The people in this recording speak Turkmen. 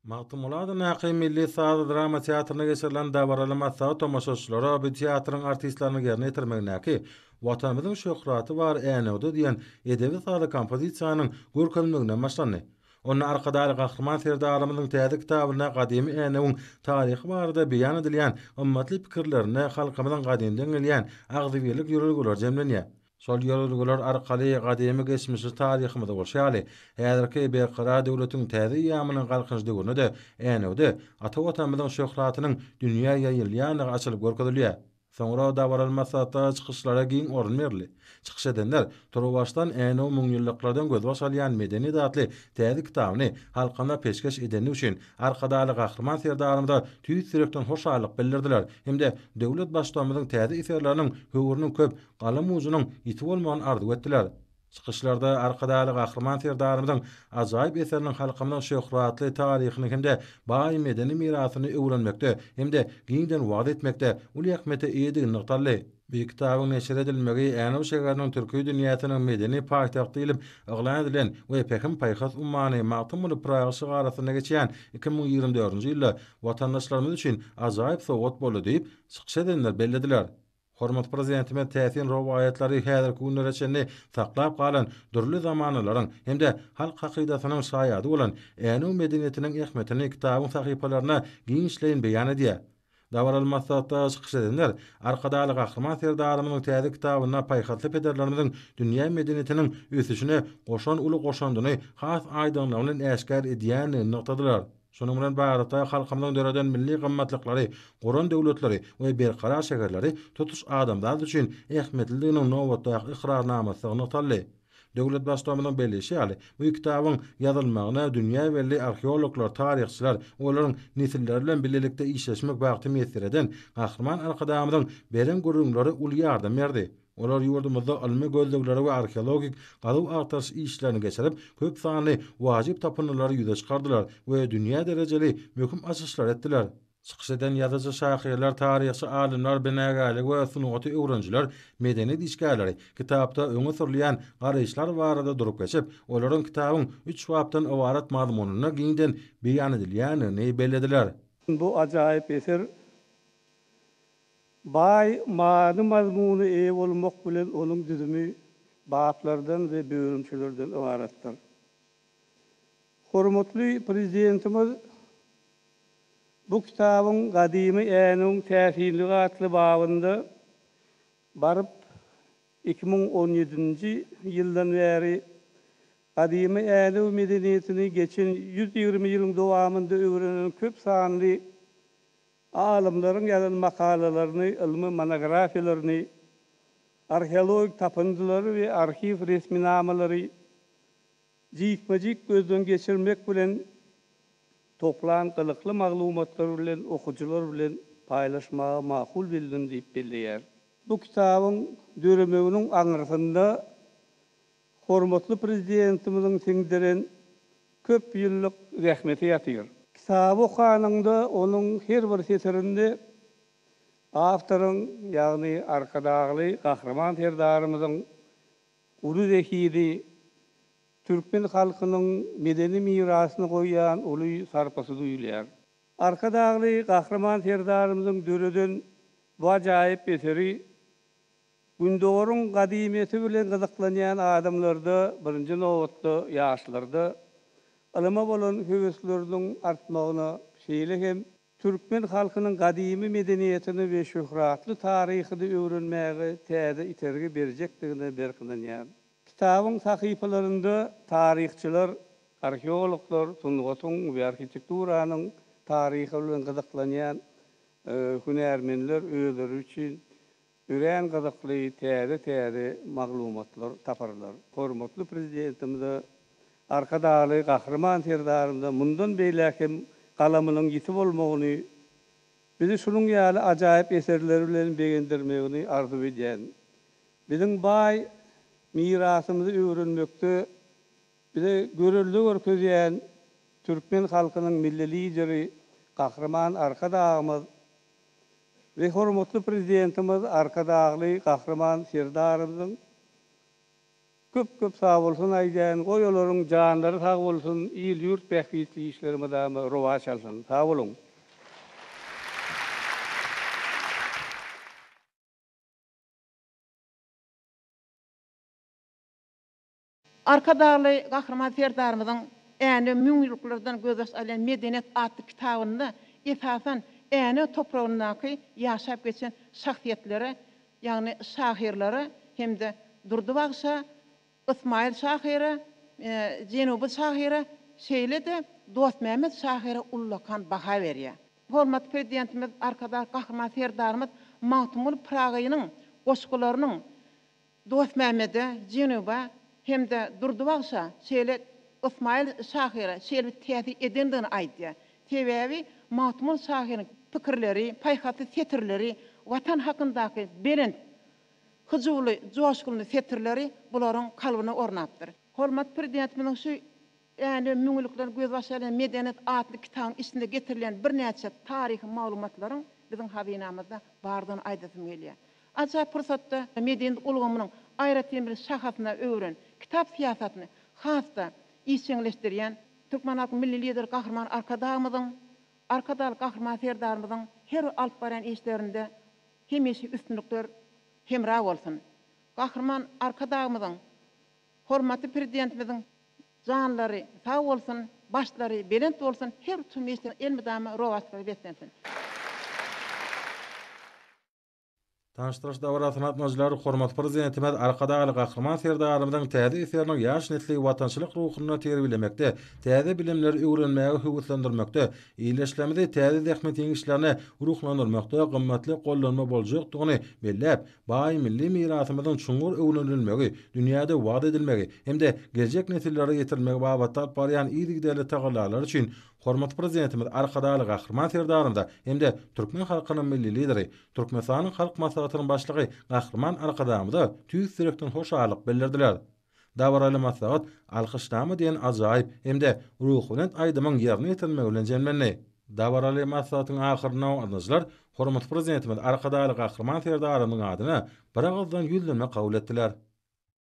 Magtymguly adyndaky milli saz-drama teatrynda geçirilen dabaraly maslahat tomaşaçylara bu teatryň artistleriniň ýerine ýetirmegindäki Watanymyzyň şöhraty bar Änewde diýen edebi-sazly kompozisiýanyň görkezilmeginden başlandy. Onda Arkadagly Gahryman Serdarymyzyň täze kitabynda gadymy Änewiň taryhy barada beýan edilýän gymmatly pikirlerinde halkymyzyň gadymdan gelýän agzybirlik ýörelgeleri jemlenýär. Şol ýörelgeler arkaly gadymy geçmişli taryhymyzda bolşy ýaly, häzirki Berkarar döwletiň täze eýýamynyň Galkynyş döwründe-de Änewde ata Watanymyzyň şöhratynyň dünýä ýaýylýandygy açylyp görkezilýär. Soňra dabaraly maslahatda çykyşlara giň orun berildi. Çykyş edenler turuwbaşdan Änew müňýyllyklardan gözbaş alýan medeniýet atly täze kitabyny halkymyza peşgeş edeni üçin Arkadagly Gahryman Serdarymyza tüýs ýürekden hoşallyk bildirdiler hem-de döwlet Baştutanymyzyň täze eserleriniň höwrüniň köp, galam ujunyň ýiti bolmagyny arzuw etdiler. Çykyşlarda Arkadagly Gahryman Serdarymyzyň ajaýyp eseriniň halkymyzyň şöhratly taryhyny hem-de baý medeni mirasyny öwrenmekde hem-de giňden wagyz etmekde uly ähmiýete eýedigi nygtaldy. Bu kitabyň neşir edilmegi Änew şäheriniň türki dünýäsiniň medeni paýtagty diýlip yglan edilen we Pähim-paýhas ummany Magtymguly Pyragy şygary astynda geçýän 2024-nji ýylda watandaşlarymyz üçin ajaýyp sowgat boldy diýip, çykyş edenler bellediler. Hormatly Prezidentimiz täsin rowaýatlary häzirki günlere çenli saklap galan dürli zamanalaryň hem-de halk hakydasynyň şaýady bolan Änew medeniýetiniň ähmiýetini kitabyň sahypalarynda giňişleýin beýan edýär. Dabaraly maslahatda çykyş edenler Arkadagly Gahryman Serdarymyzyň täze kitabynda paýhasly pederlerimiziň dünýä medeniýetiniň ösüşine goşan uly goşandyny has aýdyňlygy bilen äşgär edýändigini nygtadylar. Şunuň bilen baglylykda, halkymyzyň döreden milli gymmatlyklary, guran döwletleri we berkarar şäherleri tutuş adamzat üçin ähmiýetlidiginiň nobatdaky ykrarnamasydygy nygtaldy. Döwlet Baştutanymyzyň belleýşi ýaly, bu kitabyň ýazylmagyna dünýä belli arheologlar, taryhçylar, olaryň nesilleri bilen bilelikde işleşmek bagty miýesser eden Gahryman Arkadagymyzyň beren gürrüňleri uly ýardam berdi. Olar ýurdumyzda ylmy gözlegleri we arheologik gazuw-agtaryş işlerini geçirip, köp sanly wajyp tapyndylary ýüze çykardylar we dünýä derejeli möhüm açyşlary etdiler. Çykyş eden ýazyjy-şahyrlar, taryhçy alymlar, binagärligi we sungaty öwrenijiler, medeniýet işgärleri kitapda öňe sürülýän garaýyşlar barada durup geçip, olaryň kitabyň üç bapdan ybarat mazmunynda giňden beýan edilýändigini bellediler. Bu ajaýyp eser Baý many-mazmuna eýe bolmak bilen onuň düzümi baplardan we bölümçelerden ybaratdyr. Hormatly Prezidentimiz bu kitabyň Gadymy Änewiň täsinligi atly babynda baryp 2017-nji ýyldan bäri gadymy Änew medeniýetini geçen 120 ýylyň dowamynda öwrenen köp sanly Alymlaryň ýazan makalalaryny, ylmy monografiýalaryny, arheologik tapyndylary we arhiw resminamalary jikme-jik gözden geçirmek bilen toplan gyzykly maglumatlary bilen okyjylar bilen paýlaşmaga makul bildim diýip belleýär. Bu kitabyň döremeginiň aňyrsynda Hormatly Prezidentimiziň siňdiren köp ýyllyk zähmeti ýatyr. Kitaby okanyňda onuň her bir setirinde awtoryň, ýagny Arkadagly Gahryman Serdarymyzyň uly zehini, türkmen halkynyň medeni mirasyna goýýan uly sarpasy duýulýar. Arkadagly Gahryman Serdarymyzyň döreden bu ajaýyp eseri Gündogaryň gadymyýeti bilen gyzyklanýan adamlarda, birinji nobatda, ýaşlarda ylyma bolan höwesleriniň artmagyna, şeýle hem türkmen halkynyň gadymy medeniýetini we şöhratly taryhyny öwrenmäge täze itergi berjekdigine berk ynanýan. Kitabyň sahypalarynda taryhçylar, arheologlar, sungatyň we arhitekturanyň taryhy bilen gyzyklanýan hünärmenler özleri üçin Örän gyzykly täze-täze maglumatlar taparlar. Hormatly Prezidentimize, Arkadagly Gahryman Serdarymyza mundan beýläk hem galamynyň ýiti bolmagyny, bizi şunuň ýaly ajaýyp eserleri bilen begendirmegini arzuw edýän. Biziň baý mirasymyzy öwrenmekde bize görelde görkezýän türkmen halkynyň Milli Lideri Gahryman Arkadagymyz we hormatly Prezidentimiz Arkadagly Gahryman Serdarymyzyň Köp-köp sagbolsun aýdýan, goý olaryň janlary sag bolsun, il-ýurt bähbitli işleri mydama rowaç alsyn. Sag boluň! Arkadagly Gahryman Serdarymyzyň Änew müňýyllyklardan gözbaş alýan medeniýet atly kitabynda esasan Änew topragyndaky ýaşap geçen şahsyýetlere, ýagny şahyrlara hem-de Durdy bagşa, Ysmaýyl şahyra, Jenuby şahyra, şeýle-de Dostmämmet şahyra ullakan baha berýär. Hormatly Prezidentimiz Arkadag Gahryman Serdarymyz Magtymguly Pyragynyň goşgularynyň Dostmämmede, Jenuba hem-de Durdy bagşa, şeýle Ysmaýyl şahyra şeýle bir täsir edendigini aýdýar. Sebäbi Magtymguly şahyryň pikirleri, paýhasly setirleri, Watan hakyndaky belent, hyjuwly, joşgunly setirleri bularyň kalbyna ornapdyr. Hormatly Prezidentimiziň şu Änew müňýyllyklaryň gözbaşy alýan medeniýet atly kitabyň içinde getirilen birnäçe taryhy maglumatlaryň biziň hazynamyzda bardygyny aýdasym gelýär. Ajaýyp pursatda medeniýet ulgamynyň aýratyn bir şahasyna öwren kitap syýasatyny has-da işjeňleşdirýän türkmen halkynyň Milli Lideri Gahryman Arkadagymyzyň, Arkadagly Gahryman Serdarymyzyň her bir alyp barýan işlerinde hemişe üstünlikler hemra bolsun! Gahryman Arkadagymyzyň, hormatly Prezidentimiziň Janlary sag bolsun, başlary belent bolsun, her tutum işleri elmydama rowaçlyklara beslensin. Tanyşdyryş dabarasyna gatnaşyjylar hormatly Prezidentimiz Arkadagly Gahryman Serdarymyzyň täze eseriniň ýaş nesli watançylyk ruhunda terbiýelemekde, täze bilimleri öwrenmäge höweslendirmekde, ildeşlerimizi täze zähmet ýeňişlerine ruhlandyrmakda gymmatly gollanma boljakdygyny belläp, baý milli mirasymyzyň çuňňur öwrenilmegi, dünýäde wagyz edilmegi hem-de geljek nesillere ýetirilmegi babatda alyp barýan yzygiderli tagallalary üçin hormatly Prezidentimiz Arkadagly Gahryman Serdarymyza hem-de türkmen halkynyň Milli Lideri, Türkmenistanyň Halk Maslahatynyň Başlygy Gahryman Arkadagymyza tüýs ýürekden hoşallyk bildirdiler. Dabaraly maslahat Alkyşnama diýen ajaýyp hem-de ruhubelent aýdymyň ýerine ýetirilmegi bilen jemlendi. Dabaraly maslahatyň ahyrynda gatnaşyjylar hormatly Prezidentimiz Arkadagly Gahryman Serdarymyzyň adyna biragyzdan ýüzlenme kabul etdiler.